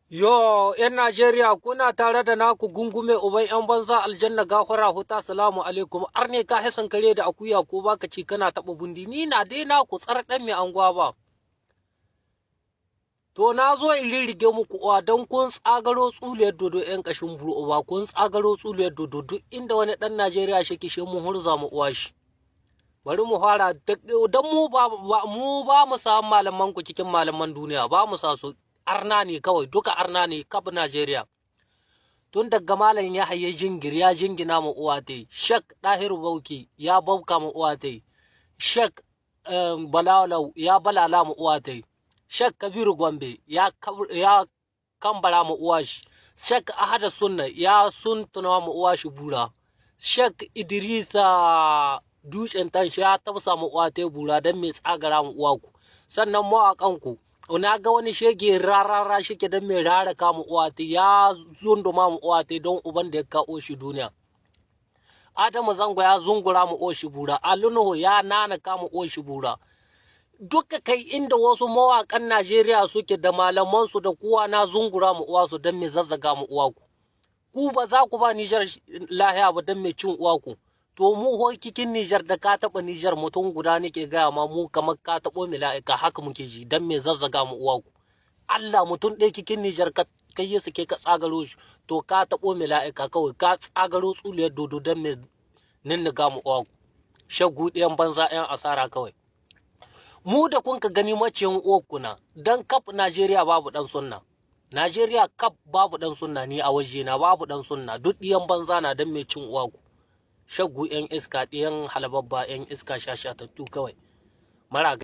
Yo, ‘yan Najeriya, kuna tare da naku gungume uban ‘yan banza, aljanna gafara huta, salamu alaikum. Arne ka hisan kare da akuya ko baka ci kana taɓa bundi, ni na dai naku tsar ɗan mai anguwa ba. To na zo in rirrige muku uwa don kun tsagaro tsuliyar dodo, ‘yan ƙashin buru uba, kun tsagaro tsuliyar dodo. Duk inda wani ɗan Najeriya shi kishe mun hurza mu uwa shi. Bari mu fara don mu ba mu samu malaman ku cikin malaman duniya, ba mu sa su, arna ne kawai, duka arna ne kaf Najeriya. Tun daga Malam Yahaya Jingir ya jingina mu uwa tai, Shek Dahiru Bauchi ya bauka mu uwa tai, Shek Balalau ya balala mu uwa tai, Shek Kabiru Gombe ya kambara mu uwa shi, Shek Ahada Sunna ya suntuna mu uwa shi bura, Shek Idrisa Dutsen Tanshi ya tafsa mu uwa tai bura don mai tsagara mu uwa ku. Sannan mawaƙan ku, na ga wani shege rarara shike don mai raraka mu uwa ta, ya zunduma mu uwa ta don uban da ya kawo shi duniya. Adamu Zango ya zungura mu oshi bura, Alunuhu ya nanaka mu oshi bura. Duka kai inda wasu mawaƙan Najeriya suke da malamansu da kowa, na zungura mu uwa su don mai zazzaga mu uwa ku. Ku ba za ku ba Nijar lahiya ba don mai cin uwa ku. To mu ho cikin Nijar, da ka taɓa Nijar mutum guda, nake gaya ma, mu kamar ka taɓo mila'ika haka muke ji don me zazzaga mu uwa ku. Allah, mutum ɗaya cikin Nijar ka kai ya sake ka tsagaro shi, to ka taɓo mila'ika kawai, ka tsagaro tsuliyar dodo don me ninniga mu uwa ku. Shagu ɗayan banza, 'yan asara kawai. Mu da kun ka gani maciyan uwarku na dan kaf Najeriya babu ɗan sunna. Najeriya kaf babu ɗan sunna, ni a wajena babu ɗan sunna, duk ɗiyan banza na don me cin uwa ku. Shaggu 'yan iska, ɗiyan halababba, 'yan iska shashatattu kawai mara.